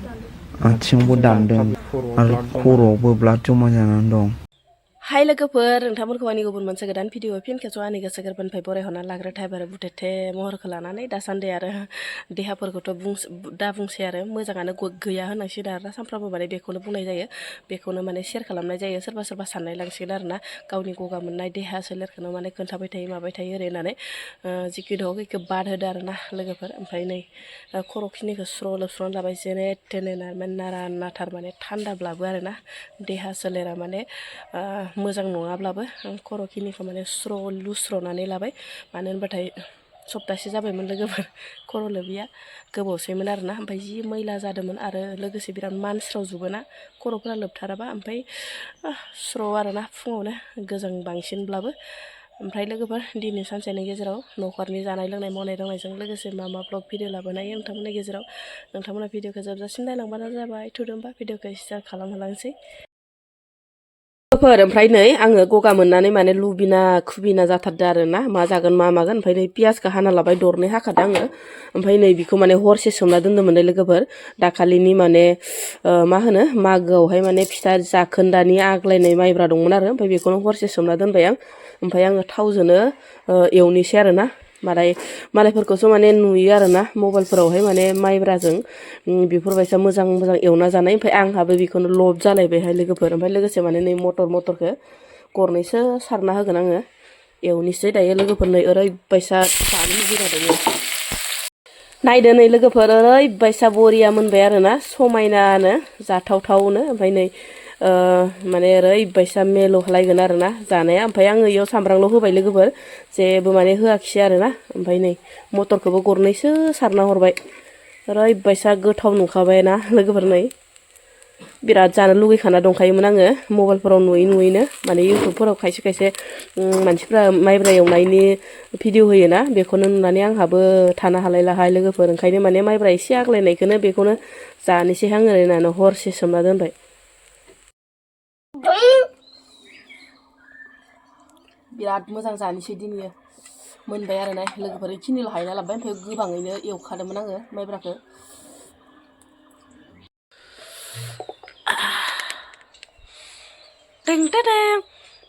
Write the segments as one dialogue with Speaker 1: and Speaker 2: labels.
Speaker 1: आथिंबो दानदों आरो खर'आवबो ब्लाड जमा जानानै दं।
Speaker 2: हाय लोगोफोर नोंथांमोनखौ आंनि गुबुन मोनसे गोदान भिडिअ फिन खेबसेआव आंनि गोसो गोरबोनिफ्राय बरायहरना लाग्रोथाय आरो बुथेथे महरखौ लानानै दासान्दि आरो देहाफोरखौथ' दा बुंसै आरो मोजाङानो गैया होननांसिगोन आरो सानफ्रामबो माने बेखौनो बुंनाय जायो बेखौनो माने शेयार खालामनाय जायो सोरबा सोरबा साननाय लांसिगोन आरो ना गावनि गगा मोननाय देहा सोलेरखौनो माने खोन्थाबाय थायो माबाय थायो ओरै होननानै जिखि दं बेखौ बाद होदो आरो ना लोगोफोर ओमफ्राय नै खर'खिनिखौ स्र' लोबस्र'नानै लाबाय जेने थेने माने नारा नाथार माने थान्दाब्लाबो आरो ना देहा सोलेरा माने मोजां नङाब्लाबो खर'खिनिखौ माने लुस्र'नानै लाबाय मानो होनबाथाय सप्तासे जाबायमोन लोगोफोर खर' लोबिया गोबावसैमोन आरो ना ओमफ्राय जि मैला जादोंमोन आरो लोगोसे बिराद मानस्रावजोबोना खर'फोरा लोबथाराबा ओमफ्राय स्र' आरो ना फुङावनो गोजां बांसिनब्लाबो ओमफ्राय लोगोफोर दिनै सानसेनि गेजेराव न'खरनि जानाय लोंनाय मावनाय दांनायजों लोगोसे मा मा ब्लग भिडिअ लाबोनायो नोंथांमोननि गेजेराव नोंथांमोना भिडिअखौ जोबजासिम नायलांबानो जाबाय थुदोंबा भिडिअखौ शेयार खालामहोलांसै ओमफ्राय नै आङो गगा मोननानै माने लुबिना खुबिना जाथारदो आरो ना मा जागोन मा मागोन ओमफ्राय नै पियासखौ हाना लाबाय दरनै हाखादों आङो ओमफ्राय नै बिखौ माने हरसे सोमना दोन्दोंमोन लोगोफोर दाखालिनि माने मा होनो मागोआवहाय माने फिथा जाखोन्दानि आग्लायनाय माइब्रा दंमोन आरो ओमफ्राय बेखौनो हरसे सोमना दोनबाय आं ओमफ्राय आङो थावजोंनो एवनोसै आरो ना मालायफोरखौसो माने नुयो आरो ना मबाइलफोरावहाय माने माइब्राजों बेफोरबायसा मोजां मोजां एवना जानाय ओमफ्राय आंहाबो बेखौनो लब जालायबायहाय लोगोफोर ओमफ्राय लोगोसे माने नै मटरखौ गरनैसो सारना होगोन आङो एवनोसै दायो लोगोफोर नै ओरैबायसा जानो लुबैना दङ नायदो नै लोगोफोर ओरैबायसा बरिया मोनबाय आरो ना समायनानो जाथावथावनो ओमफ्राय नै माने ओरैबायसा मेलौलायगोन आरो ना जानाया ओमफ्राय आङो इयाव सामब्रामल' होबाय लोगोफोर जेबो माने होआखिसै आरो ना ओमफ्राय नै मटरखौबो गरनैसो सारना हरबाय ओरैबायसा गोथाव नुखाबाय ना लोगोफोर नै बिराद जानो लुगैखाना दंखायोमोन आङो मबाइलफोराव नुयैनो माने इउटुबफोराव खायसे खायसे मानसिफ्रा माइब्रा एवनायनि भिडिअ होयोना बेखौनो नुनानै आंहाबो थानो हालायलाहाय लोगोफोर ओंखायनो माने माइब्रा एसे आग्लायनायखौनो बेखौनो जानोसैहां ओरैनो हरसे सोमना दोनबाय बिराद मोजां जानोसै दिनै मोनबाय आरो ना लोगोफोर इखिनिल' हायना लाबाय ओमफ्राय गोबाङैनो एवखादोंमोन आङो माइब्राखौ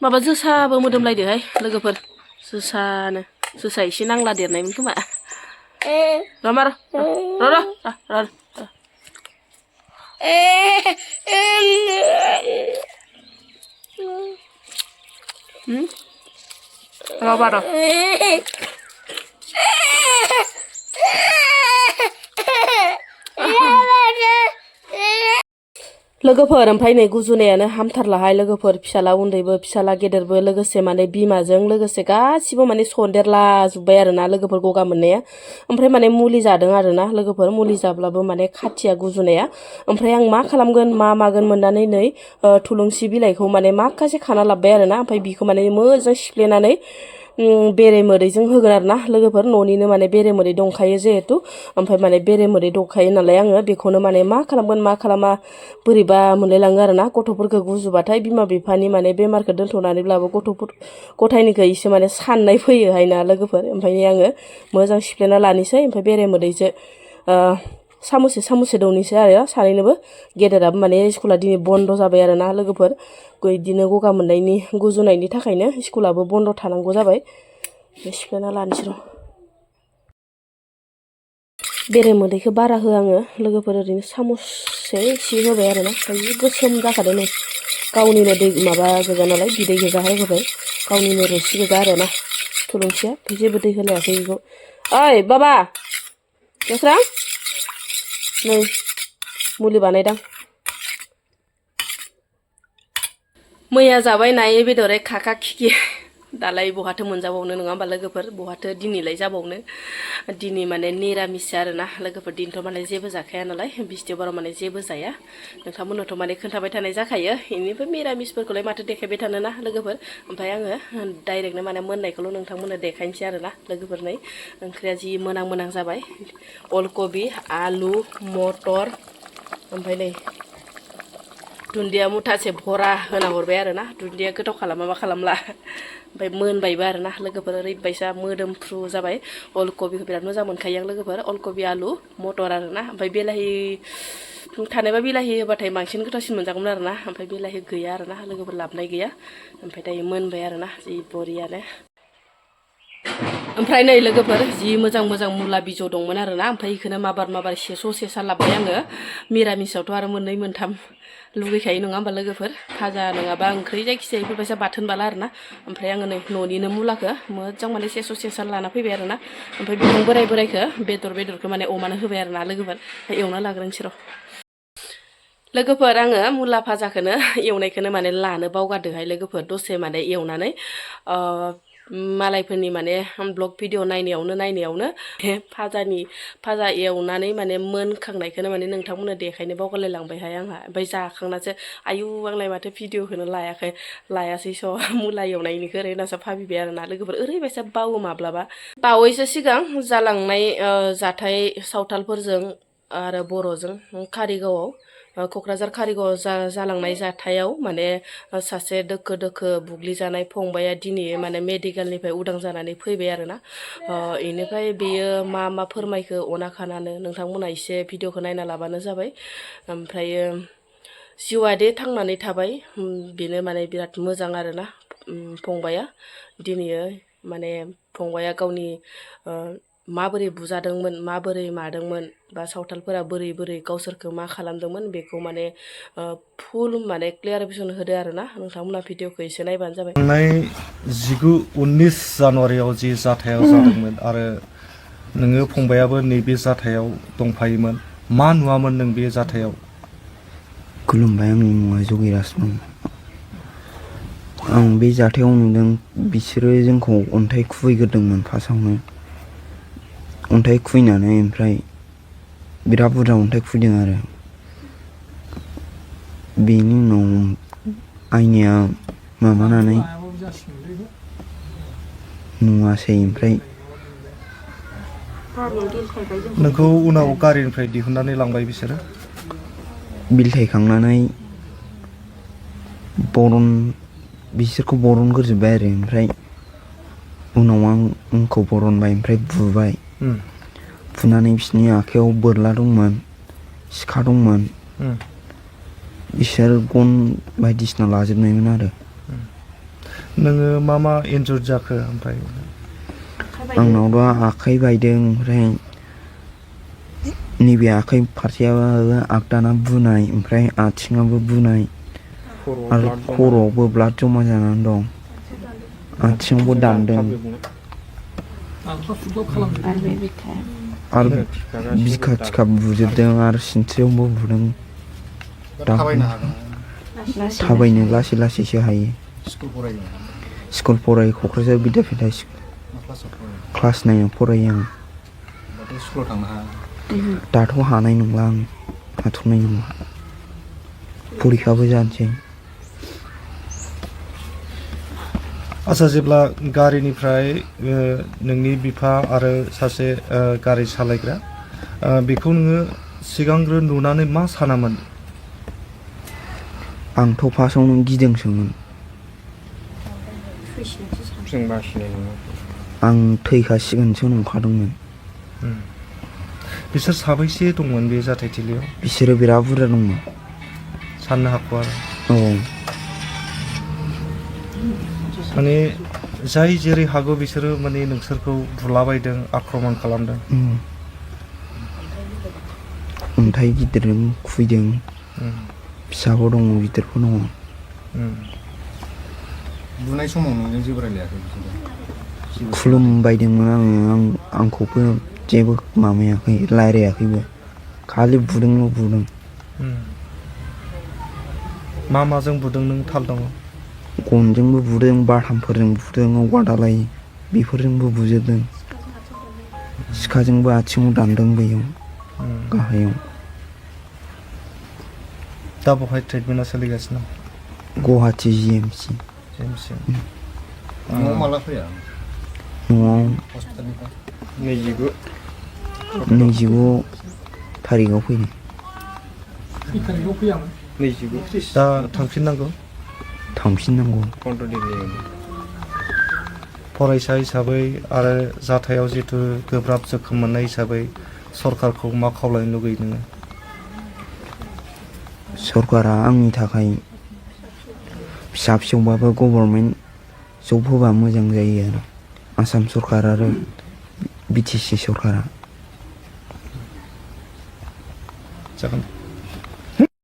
Speaker 2: माबा जोसाबो मोदोमलायदोहाय लोगोफोर जोसा एसे नांला देरनायमोन खोमा रमार र लोगोफोर ओमफ्राय नै गुजुनायानो हामथारलाहाय लोगोफोर फिसाला उन्दैबो फिसाला गेदेरबो लोगोसे माने बिमाजों लोगोसे गासिबो माने सन्देरलाजोब्बाय आरो ना लोगोफोर गगा मोननाया ओमफ्राय माने मुलि जादों आरो ना लोगोफोर मुलि जाब्लाबो माने खाथिया गुजुनाया ओमफ्राय आं मा खालामगोन मा मागोन मोननानै नै थुलुंसि बिलाइखौ माने माखासे खाना लाबबाय आरो ना ओमफ्राय बिखौ माने मोजां सिफ्लेनानै बेरे मोदैजों होगोन आरो ना लोगोफोर न'निनो माने बेरे मोदै दंखायो जिहेतु ओमफ्राय माने बेरे मोदै दंखायो नालाय आङो बेखौनो माने मा खालामगोन मा खालामा बोरैबा मोनलायलाङो आरो ना गथ'फोरखौ गुजुबाथाय बिमा बिफानि माने बेमारखौ दोन्थ'नानैब्लाबो गथायनिखौ एसे माने साननाय फैयोहाय ना लोगोफोर ओमफ्राय आङो मोजां सिफ्लेना लानोसै ओमफ्राय बेरे मोदैजों सामुसे दौनोसै आरो सानैनोबो गेदेराबो माने स्कुला दिनै बन्द' जाबाय आरो ना लोगोफोर बिदिनो गगा मोननायनि गुजुनायनि थाखायनो स्कुलाबो बन्द' थानांगौ जाबाय सिफ्लेना लानोसै र' बेरे मोदैखौ बारा होआ आङो लोगोफोर ओरैनो सामुससे एसे होबाय आरो ना ओमफ्राय गोसोम जाखादों नै गावनिनो दै माबा गोजा नालाय बिदै गोजाहाय होबाय गावनिनो रोसि गोजा आरो ना थुलुंसिया जेबो दै होलायाखै बेखौ ओइ बाबा नोंस्रा नै मुलि बानायदां मैया जाबाय नायै बेदरै खाखा खिखि दालाय बहाथो मोनजाबावनो नङा होमबा लोगोफोर बहाथो दिनैलाय जाबावनो दिनै माने निरामिस आरो ना लोगोफोर दिनैथ' माने जेबो जाखाया नालाय बिस्थिबाराव माने जेबो जाया नोंथांमोननोथ' माने खोन्थाबाय थानाय जाखायो बेनिफ्राय मिरामिसफोरखौलाय माथो देखायबाय थानो ना लोगोफोर ओमफ्राय आङो डाइरेक्टनो माने मोननायखौल' नोंथांमोननो देखायनोसै आरो ना लोगोफोर नै ओंख्रिया जि मोनां जाबाय अलकबि आलु मटर ओमफ्राय नै दुन्दिया मुथासे भरा होना हरबाय आरो ना दुन्दिया गोथाव खालामा मा खालामला ओमफ्राय मोनबायबो आरो ना लोगोफोर ओरैबायसा मोदोमफ्रु जाबाय अलकबिखौ बिराद मोजां मोनखायो आं लोगोफोर अलकबि आलु मटर आरो ना ओमफ्राय बेलाहि थानायबा बिलाहि होबाथाय बांसिन गोथावसिन मोनजागौमोन आरोना ओमफ्राय बिलाहि गैया आरोना लोगोफोर लाबनाय गैया ओमफ्राय दायो मोनबाय आरोना जि बरियानो ओमफ्राय नै लोगोफोर जि मोजां मोजां मुला बिजौ दंमोन आरोना ओमफ्राय इखौनो माबार सेसा लाबबाय आङो मिरामिसावथ' आरो मोननै मोनथाम लुगैखायो नङा होमबा लोगोफोर भाजा नङाबा ओंख्रि जायखिजाया बेफोरबायसा बाथोन बाला आरोना ओमफ्राय आङो नै न'निनो मुलाखौ मोजां माने सेसा लाना फैबाय आरोना ओमफ्राय बिफां बोरायखौ बेदरखौ माने अमानो होबाय आरोना लोगोफोर एवना लाग्रोनोसै र' लोगोफोर आङो मुला भाजाखौनो एवनायखौनो माने लानो बावगारदोंहाय लोगोफोर दसे माने एवनानै मालायफोरनि माने ब्लग भिडिअ नायनायावनो भाजा एवनानै माने मोनखांनायखौनो माने नोंथांमोननो देखायनो बावगारलायलांबायहाय आंहा ओमफ्य जाखांनासो आयु आंलाय माथो भिडिअखौनो लायासै स' मुला एवनायनिखौ ओरै होननासो भाबिबाय आरोना लोगोफोर ओरैबायसा बावो माब्लाबा बावैसो सिगां जालांनाय जाथाय सावथालफोरजों आरो बर'जों कारिगावआव क'क्राझार कारिगावआव जालांनाय जाथायाव माने सासे दोखो बुग्लिजानाय फंबाया दिनै माने मेडिकेलनिफ्राय उदां जानानै फैबाय आरोना इनिफ्राय बेयो मा फोरमायखो अना खानानो नोंथांमोना एसे भिडिअखौ नायना लाबानो जाबाय ओमफ्रायो जिउआदे थांनानै थाबाय बेनो माने बिराद मोजां आरोना फंबाया दिनै माने फंबाया गावनि माबोरै बुजादोंमोन माबोरै मादोंमोन बा सावथालफोरा बोरै गावसोरखौ मा खालामदोंमोन बेखौ माने फुल माने क्लियारिफिकेसन होदो आरोना नोंथांमोना भिडिअखौ एसे नायबानो जाबाय
Speaker 3: 19 जानुवारियाव जि जाथायाव जादोंमोन आरो नोङो फंबायाबो नैबे जाथायाव दंफायोमोन मा नुवामोन नों बे जाथायाव
Speaker 1: खुलुमबाय आंनि मुङा जगिराजमोन आं बे जाथायाव नुदों बिसोरो जोंखौ अन्थाइ खुबैग्रोदोंमोन फार्स्टआवनो अन्थाइ खुबैनानै ओमफ्राय बिराद बुरजा अन्थाइ खुबैदों आरो बेनि उनाव आइनिया माबानानै नुवासै ओमफ्राय
Speaker 3: नोंखौ उनाव गारिनिफ्राय दिहुननानै लांबाय बिसोरो
Speaker 1: बिलथायखांनानै बिसोरखौ बरनग्रोजोब्बाय आरो ओमफ्राय उनाव आंखौ बरनबाय ओमफ्राय बुबाय बुनानै बिसोरनि आखायाव बोरला दंमोन सिखा दंमोन बिसोर गन बायदिसिना लाजोबनायमोन आरो
Speaker 3: नोङो मा इन्जुर जाखो ओमफ्राय
Speaker 1: आंनावथ' आखाइ बायदों ओमफ्राय नैबे आखाइ फारसेयाबो आगदाना बुनाय ओमफ्राय आथिङाबो बुनाय आरो खर'आवबो ब्लाड जमा जानानै दं आथिङावबो दानदों आरो बिखा थिखा बुजोबदों आरो सिनस्रियावबो बुदों थाबायनो लासैसो हायो स्कुल फरायो क'क्राझार बिद्यापीठ क्लास 9 फरायो आं दाथ' हानाय नंला आं हाथ'नाय नंला परिखाबो जानोसै
Speaker 3: आच्छा जेब्ला गारिनिफ्राय नोंनि बिफा आरो सासे गारि सालायग्रा बेखौ नोङो सिगांग्रो नुनानै मा सानामोन
Speaker 1: आंथ' फार्स्टआवनो गिदोंसोमोन आं थैखासिगोनसो नंखादोंमोन
Speaker 3: बिसोर साबैसे दंमोन बे जाथायथिलियाव
Speaker 1: बिसोरो बिराद बुरजा दंमोन
Speaker 3: साननो हाखौ आरो
Speaker 1: औ
Speaker 3: माने जाय जेरै हागौ बिसोरो माने नोंसोरखौ बुलाबायदों आक्रमन खालामदों
Speaker 1: अन्थाइ गिदिरजों खुबैदों फिसाबो दङ गिदिरबो दङ
Speaker 4: बुनाय समाव नोंजों जेबो रायलायाखै
Speaker 1: खुलुमबायदोंमोन आंखौबो जेबो माबायाखै रायलायाखैबो खालि बुदों
Speaker 3: माजों बुदों नों थाल दङ
Speaker 1: गनजोंबो बुदों बाथामफोरजों बुदों औवा दालाय बेफोरजोंबो बुजोबदों सिखाजोंबो आथिङाव दानदों बैयाव गाहायाव
Speaker 3: दा बहाय ट्रिटमेन्टआ सोलिगासिनो
Speaker 1: गुवाहाटि GMC
Speaker 4: न'आव माला फैया
Speaker 1: न'आव
Speaker 4: हस्पिटालनिफ्राय
Speaker 1: 29 थारिखआव फैदों
Speaker 3: दा थांफिननांगौ फरायसा हिसाबै आरो जाथायाव जितु गोब्राब जोखोम मोननाय हिसाबै सरकारखौ मा खावलायनो लुगैयो नोङो
Speaker 1: सरकारा आंनि थाखाय फिसा फिसौबाबो गभर्नमेन्ट जब होबा मोजां जायो आरो आसाम सरकार आरो BTC सरकारा
Speaker 3: जागोन